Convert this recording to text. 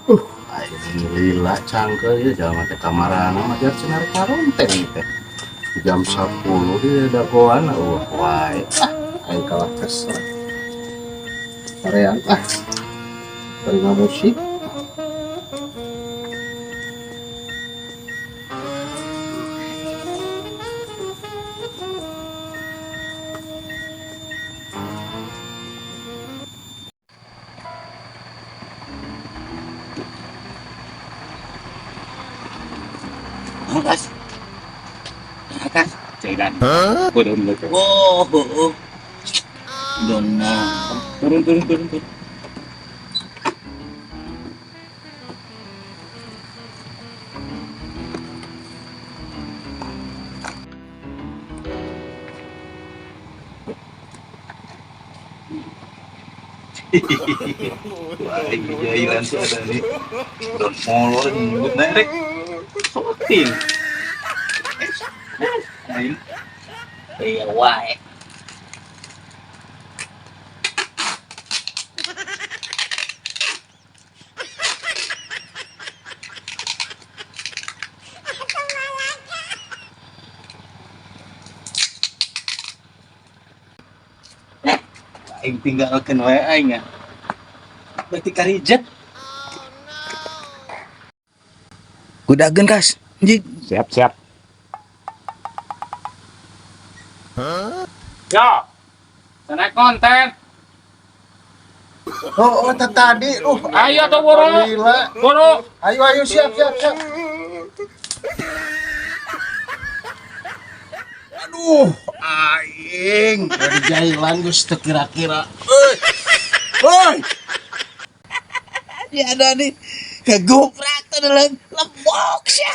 Aing lila cangkeul ya jalma teh kamarana mah jar cenah rek ngaronten teh. Jam 10 dia dagoan wae. Ah, aing kalah kesel. Sarean ah. Terima musik. Atas. Atas. Cairan. Turun gitu. Oh, oh, oh. Dona. Turun, turun, turun, turun. Wah, ini jailan sih ada nih. Don molor nyebut nerek. Soting. Lain. Iya, wae. Aing tinggalkeun wae aing ya. Berarti karijat. Kudageun kas. Anjing. Siap, siap. Yo. Sana konten. Oh, oh tadi. Ayo tuh buru. Lila. Buru. Ayo ayo siap siap siap. Aduh, aing dari jailan geus teu kira-kira. Euy. Euy. Ya ada nih. Keguprak tuh dalam lembok sih.